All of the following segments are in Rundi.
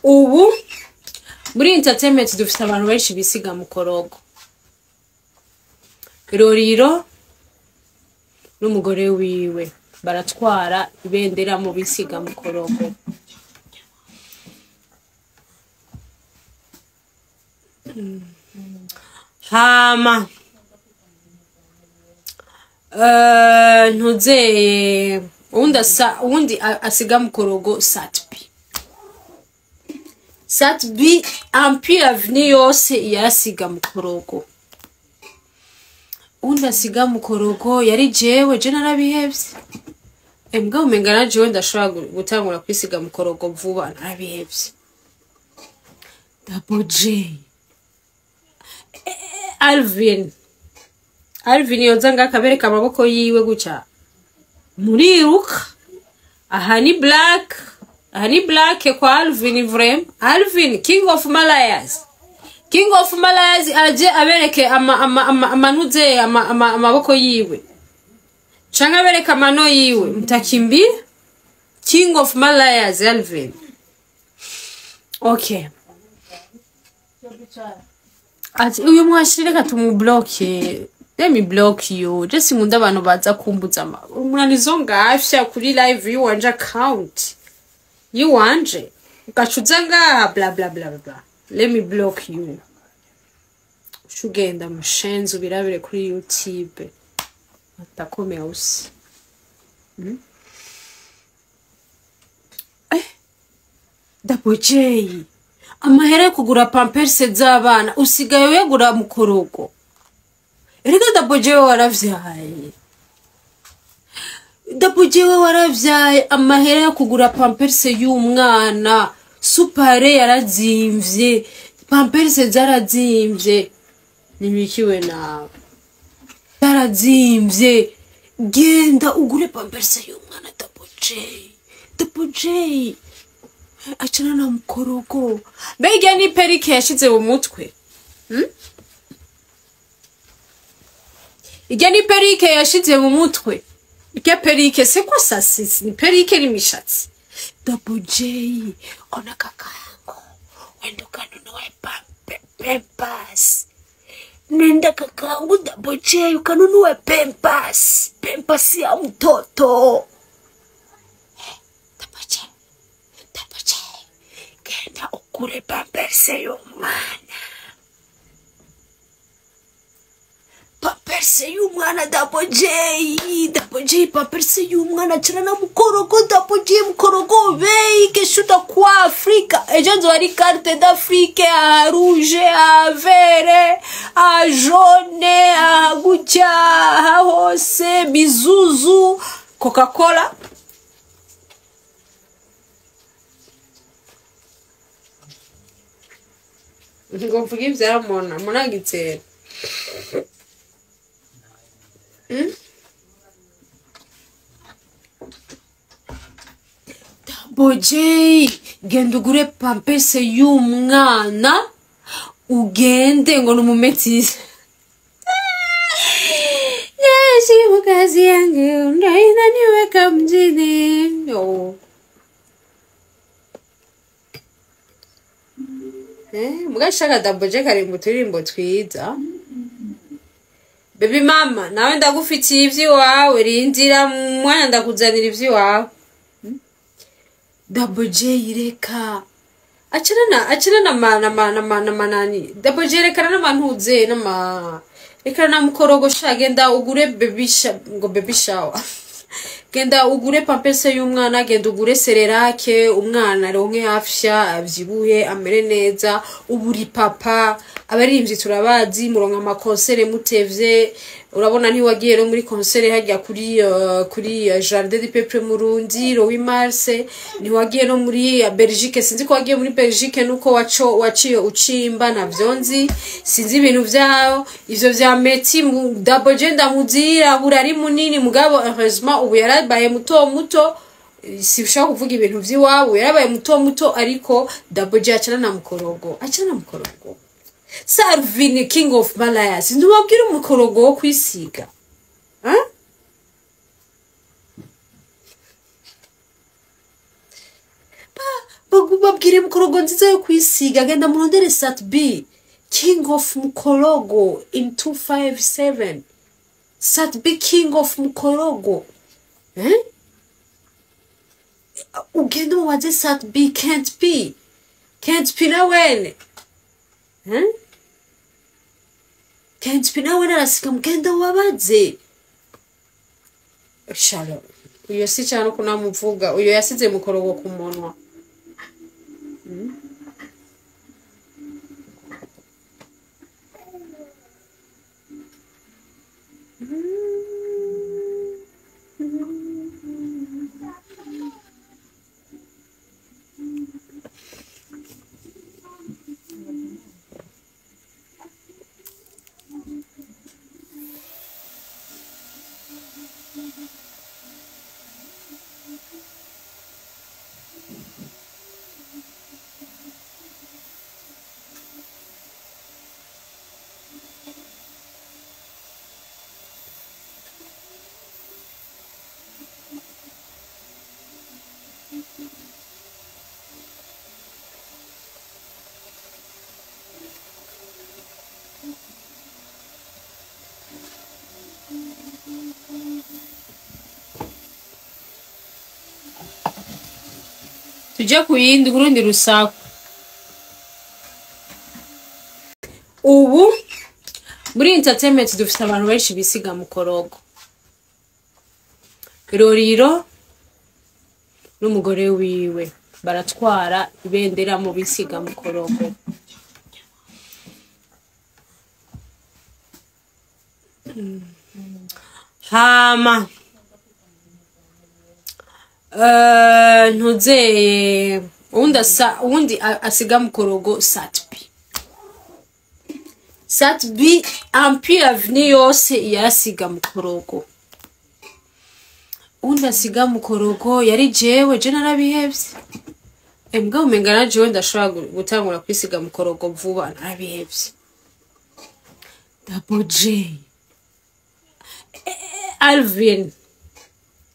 Ubu muri entertainment dufite abantu benshi bisiga mukorogo. Roriro n'umugore wiwe baratwara ibendera mu bisiga mukorogo. Hama ntuzeye uwundi asa uwundi asiga mukorogo Satbi. Satbi Empire Avenue yose yarasiga mukorogo. Uwundi asiga mukorogo yari jewe, je narabihevye. Mbwa umenga na jewe ndashobora gutangura kwisiga mukorogo vuba, narabihevye. Double J. Alvin. Alvin yoza ngakabereka amaboko yiwe gutya. Muriruka. Aha ni black. Aha ni black kwa Alvin vrem. Alvin King of Malayas. King of Malayas aje abereke ama ama ama amanuze ama, ama, amaboko yiwe. Canke abereke amano yiwe. Mtakimbi King of Malayas Alvin. Okay. Ati uyu mwashire reka tumubloke. Let me block you. Just nkunda abantu baza kumbuza umunanizo ngafya kuri live yiwanje account. Yiwanje. Ugacuza ngaha bla bla bla bla. Let me block you. Ushugenda mushenzi ubirabire kuri YouTube. Atakomeye usi. Double J. Amahera yo kugura pampers z'abana usigaye uyagura mukorogo. Erega Double J waravyaye. Double J waravyaye amahera yo kugura pampers y'umwana. Supare yarazimvye. Pampers zarazimvye. Nibikiwe nawe. Zarazimvye. Genda ugure pampers y'umwana Double J. Double J. Achana na mukorogo. Mbega ni perike yashize mu mutwe. Ijya ni perike yashize mu mutwe. Ijya perike c'est quoi ça? C'est ni perike ni mishatsi. Double J ona kaka yangu. Wenda ukanunue Pampers. Nenda kaka yangu Double J ukanunue Pampers. Pampers ya mtoto. Double J. Double J. Genda ukure Pampers y'umwana. Pampers y'umwana Double J. Double J Pampers y'umwana chana na mukorogo Double J mukorogo bei kesho kwa Afrika. Ejo nzo ari carte d'Afrique a rouge a vert a jaune a gutya a hose mizuzu Coca-Cola. Ngo mvuge ivya Mona, Mona gitera. Double J genda ugure pampers y'umwana ugende ngo numumetise. Naheshimu kazi yangu ndio inaniweka mjini. Oh. Mugashaka Double J kari mu turirimbo twiza. Baby mama nawe ndagufitiye ivy'iwawe rindira mwana ndakuzanira ivy'iwawe. Double J reka achana na mana mana mana manani. Double J reka na mantuze na ma reka na mukorogo sha genda ugure baby ngo baby shower. Genda ugure pampers y'umwana, genda ugure sererake umwana aronke afya avyibuhe amere neza. Uburi papa abarimvyi turabazi muronka amakonsere mutevye. Urabona ntiwagiye no muri konsere hajya kuri kuri Jardin du Peuple Murundi Louis Mars, ntiwagiye no muri Belgique, sinzi ko wagiye muri Belgique nuko waco waciye ucimba navyo nzi, sinzi ibintu vyaho ivyo vya Meti. Double J ndamuzira burari munini mugabo heureusement ubu yarabaye muto muto, si ushaka kuvuga ibintu vy'iwabo yarabaye muto muto, ariko Double J achana na mukorogo, achana na mukorogo. Salvini King of Malayas ntiwabwira umukorogo wo kwisiga. Mubabwire mukorogo nziza yo kwisiga. Genda murondere Sat B, King of Mukorogo in 257. Sat B, King of Mukorogo, eh? Ugende mubaze Sat B. Can't be, can't be na wene, eh? Can't be na wene arasiga. Mugende mubabaze. Shalom. Uyo si cyane kunamuvuga, uyo yasize mukorogo ku munwa. Tujya ku yindi, kurundi rusaku. Ubu muri entertainment dufite abantu benshi bisiga mukorogo. Roriro n'umugore wiwe baratwara ibendera mu bisiga mukorogo. Hama ntuzeye uwundi asa uwundi asiga mukorogo, Satb. Satb Empire Avenue yose yarasiga mukorogo. Uwundi asiga mukorogo yari jewe. Je narabihevye mbwa, umenga na jewe ndashobora gutangura kwisiga mukorogo vuba. Narabihevye. Double J, Alvin,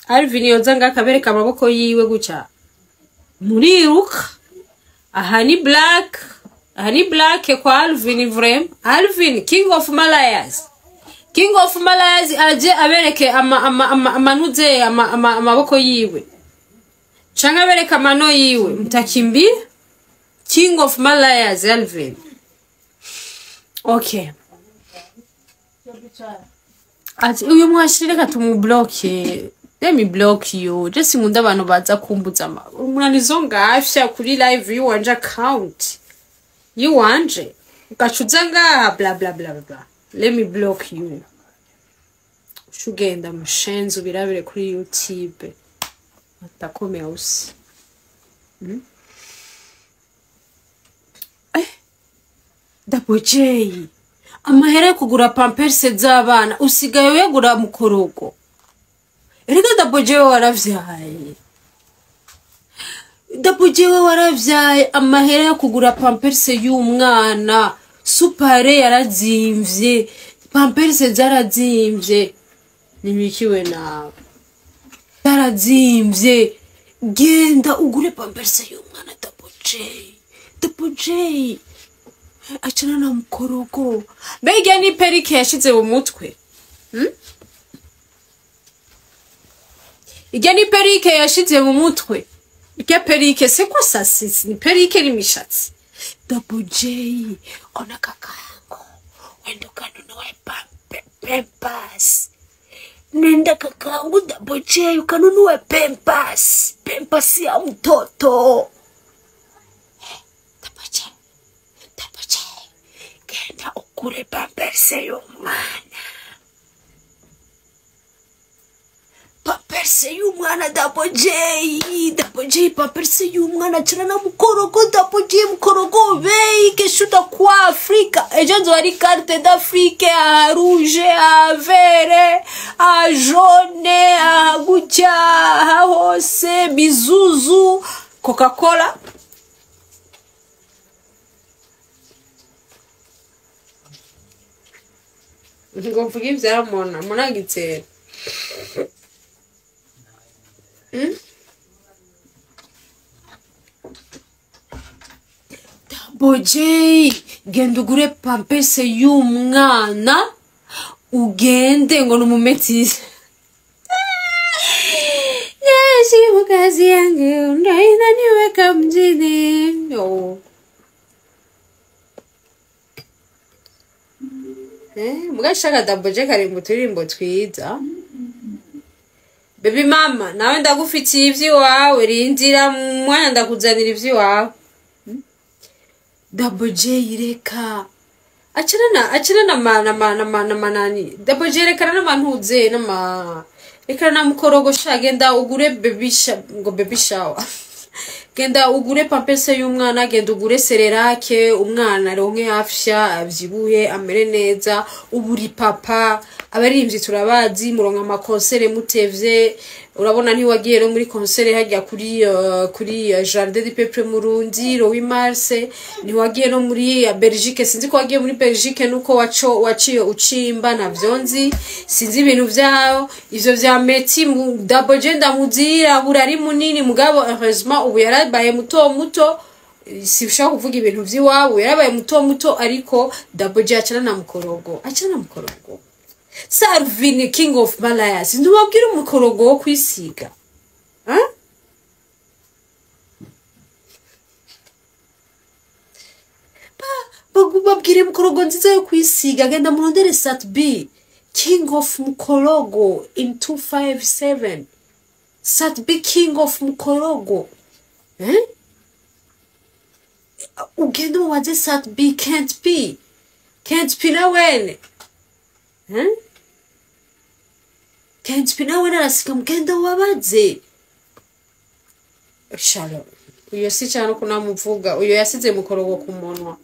Alvin yoza ngakabereka amaboko yiwe gutya muriruka. Aha ni black, aha ni black kwa Alvin. Vraiment, Alvin, King of Malayas, King of Malayas, aje abereke ama ama ama amanuze ama, ama, amaboko yiwe canke abereke amano yiwe, mutakimbia. King of Malayas Alvin. Okay, ati uyu mwashire, reka tumubloke. Let me block you. Je sinkunda abantu baza kumbuza umunanizo ngafya kuri live yiwanje, account yiwanje, ugacuza ngaha bla bla bla bla. Let me block you. Ushugenda mushenzi, ubirabire kuri YouTube atakomeye usi. Eh, Double J, amahera yo kugura pampers z'abana usigaye uyagura mukorogo. Erega Double J, we waravyaye. Double J, we waravyaye. Amahera yo kugura pampers y'umwana, supare yarazimvye, pampers zarazimvye, nibikiwe nawe, zarazimvye. Genda ugure pampers y'umwana. Double J, Double J, achana na mukorogo. Mbega ni perike yashize mu mutwe, Ijya ni perike yashize mu mutwe. Ijya perike, c'est quoi ça? C'est ni perike n'imishatsi. Double J, ona kaka yangu, wenda ukanunue Pampers. Nenda kakaangu Double J, ukanunue Pampers, Pampers ya mtoto. Double J, Double J, genda ugure Pampers y'umwana, Pampers y'umwana. Double J, Double J, Pampers y'umwana. Achana na mukorogo. Double J, mukorogo bei, kesho utakuwa Afrika. Ejo nzo ari carte d'Afrique, a rouge, a vert, a jaune, a gutya, a hose mizuzu Coca-Cola. Ngo mvuge ibya Mona Mona gitsera. Double J, genda ugure pampese y'umwana, ugende ngo ni umumetisi. Naheshimu kazi yangu ndo inaniweka mjini. Oh. Mugashaka Double J kari mu turirimbo twiza. Baby mama, nawe ndagufitiye ivy'iwawe, rindira mwana ndakuzanira ivy'iwawe. Double J reka. Achana na ma na ma na ma na manani. Double J rekana n'amantuze n'ama rekana na mukorogo sha, genda ugure baby ngo baby shower. Genda ugure pampese y'umwana, genda ugure sererake, umwana aronke afya, avyibuhe, amere neza, uburi papa. Abaririmbyi turabazi, muronka amakonsere mutevye. Urabona ntiwagiye no muri konsere hajya kuri Jardin du Peuple Murundi, Louis Mars, ntiwagiye no muri Belgique, sinzi ko wagiye muri Belgique nuko waco waciye ucimba navyo nzi, sinzi ibintu vyaho ivyo vya Meti. Double J ndamuzira burari munini, mugabo heureusement ubu yarabaye muto muto, sishobora kuvuga ibintu vy'iwabo, yarabaye muto muto, ariko Double J acana na mukorogo, acana na mukorogo. Salvini King of Malayas, ntiwabwira umukorogo wo kwisiga. Babwire mukorogo nziza yo kwisiga, genda murondere Sat B King of Mukorogo in 257. Sat B King of Mukorogo. Ugenda umubaze Sat B can't be. Can't be na wene. Can't be nawe narasika, mugenda wabaze. Shalo. Uyo si cyane ko namuvuga, uyo yasize mukorogo ku munwa.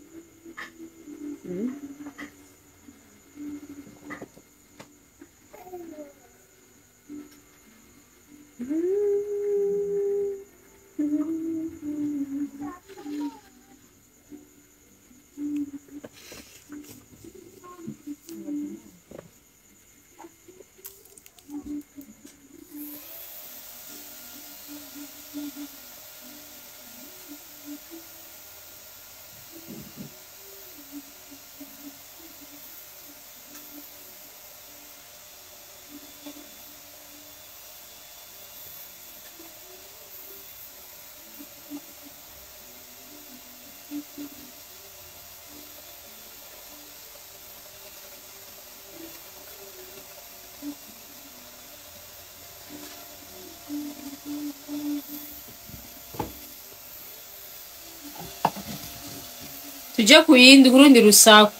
Tujya ku yindi kurundi rusaku.